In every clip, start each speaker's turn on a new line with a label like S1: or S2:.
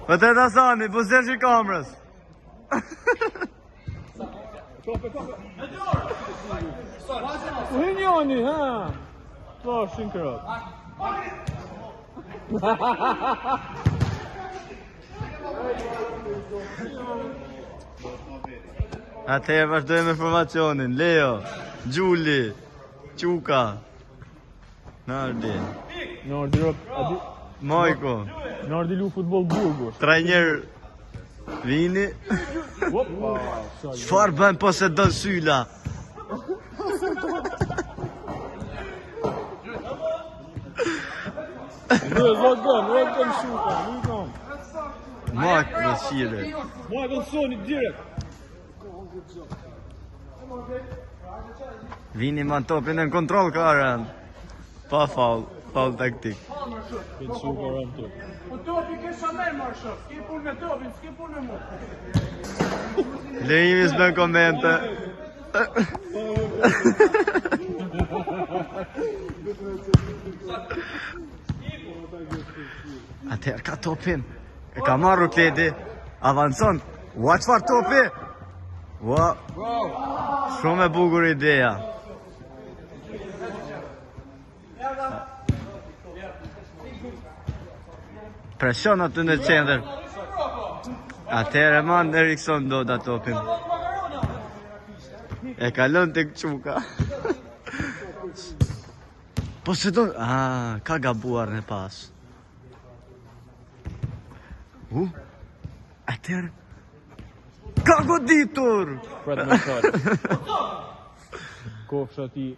S1: Po të Hasani, po zërshi kamerës.
S2: U hi njoni, ha? Po, shin krop.
S1: Atëherë vazhdojmë me formacionin. Leo, Gjuli, Quka, Nardi,
S2: Nardi, rop, adi,
S1: Majko,
S2: Nardi lu futboll burgu.
S1: trajner Vini.
S2: Opa, sa
S1: Çfarë bën po se don Syla?
S2: Lu e zot gom, rop gom shuka, lu gom.
S1: Majk në shire.
S2: Michael Soni direkt.
S1: Vini man topin në kontroll ka rënd. Pa faul, faul taktik.
S2: Këtë shuka rëm tu.
S3: Po topi ke sa merr marr shok. S'ke punë me topin, s'ke punë me mua.
S1: Leimi s'bën komente. Atëherë ka topin. E ka marrë Kledi. Avancon. Ua çfarë topi? Ua. Shumë e bukur ideja. Presion aty në qendër. Atëherë e man Erikson Doda topin. E kalon tek Quka. Po se do... Ah, ka gabuar në pas. U? Atëherë... Ka goditur!
S2: Pret me fal. Kofsha ti.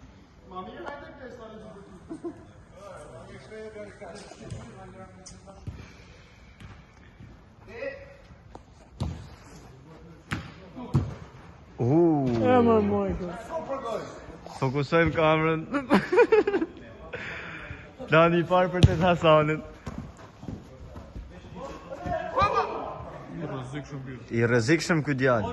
S1: U.
S2: E më Michael.
S1: Fokusojmë kamerën. Plani i parë për të Hasanin.
S2: I rrezikshëm ky.
S1: I rrezikshëm ky djalë.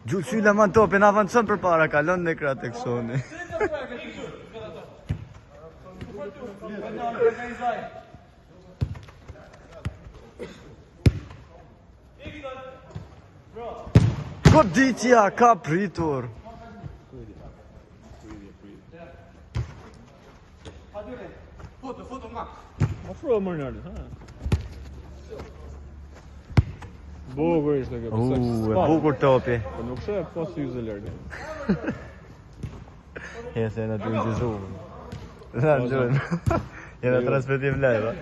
S1: Gjul Syla man topin, avancon përpara, kalon në krah tek Soni. Goditja ka pritur.
S3: Foto, foto ma.
S2: Afro më nërë, ha. Bukur ishte kjo,
S1: U,
S2: pse
S1: e
S2: s'pa.
S1: bukur topi.
S2: Po nuk sheh pa syze lërë.
S1: Je se na të incezu. Na gjojmë. Jena transmetim live, a?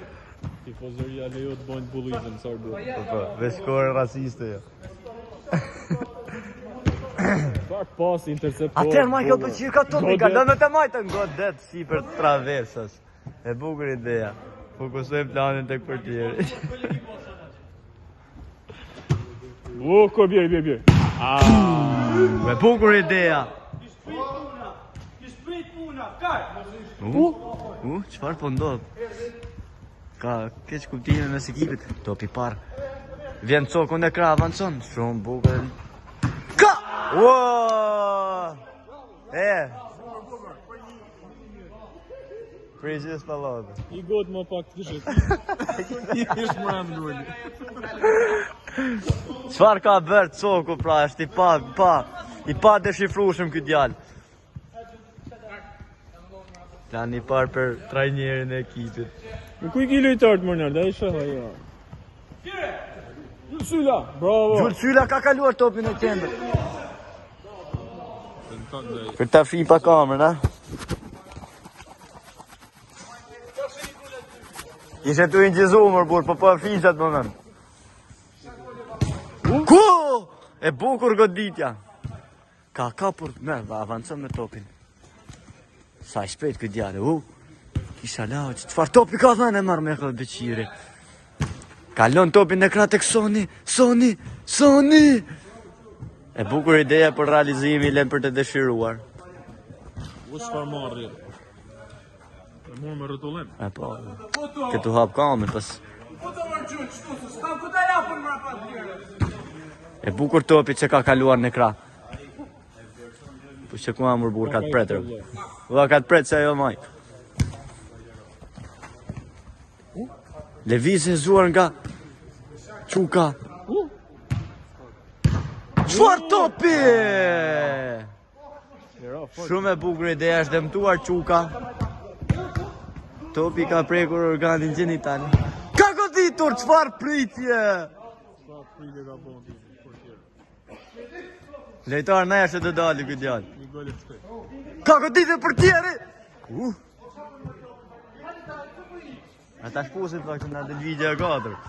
S2: Tifozëria lejo të bëjnë bullizëm sa bukur.
S1: Po po, veç kohë rasiste jo.
S2: Çfarë pas interceptor.
S1: Atëherë Michael
S2: bukur.
S1: Pëlqir ka topin,
S2: Godet.
S1: kalon me të majtën, godet sipër traversës. E bukur ideja. Fokusojmë planin tek portieri.
S2: Bukur bjer bjer bjer. Ah.
S1: E bukur ideja.
S3: Ish prit puna, kar.
S1: U, u, çfarë po ndodh? Ka keq kuptime mes ekipit. Topi i parë. Vjen Coku në krah, avancon. Shumë bukur. Ka! Ua! E. Prishjes pallate.
S2: I got më pak të kishte. Ish më rëndë luli.
S1: Çfarë ka bërë Coku pra, është i pa, pa, i pa deshifrueshëm ky djalë. Plani i parë për trajnerin e ekipit.
S2: Në ku i ki lojtarët më nërë, ai shoh ajo. Gjul Syla, bravo.
S1: Gjul Syla ka kaluar topin në qendër. Për ta fi pa kamerën, a? Ishe tu inqizu, mër burr, po po e fi qatë moment. Ku? E bukur goditja. Ka kapur, me, avancon me topin. Sa i shpejt ky djalë, u. Kisha la, çfarë topi ka dhënë e marrë me këtë Beqiri. Kalon topin në krah tek Soni, Soni, Soni. E bukur ideja për realizimi lën për të dëshiruar.
S2: U çfarë marrje. E morë me rrotullim.
S1: E po. Këtu hap kamerën, pas
S3: Foto më gjul, kështu, se s'kam ku ta japun mbrapa të tjerë.
S1: E bukur topi që ka kaluar në krah. Po që ku amur burr ka të pretër. Valla ka të pret se ajo maj. Lëvizje e zuar nga Quka. Çfarë topi? Shumë e bukur ideja, është dëmtuar Quka. Topi ka prekur organin gjenital. Ka goditur çfarë pritje?
S2: Sa pritje ka bon ti portier.
S1: Lojtar na jashtë do dali ky djalë.
S2: Një gol e shpejt.
S1: Ka goditur portieri. Uh. Ata shpusin pak që na del video e 4.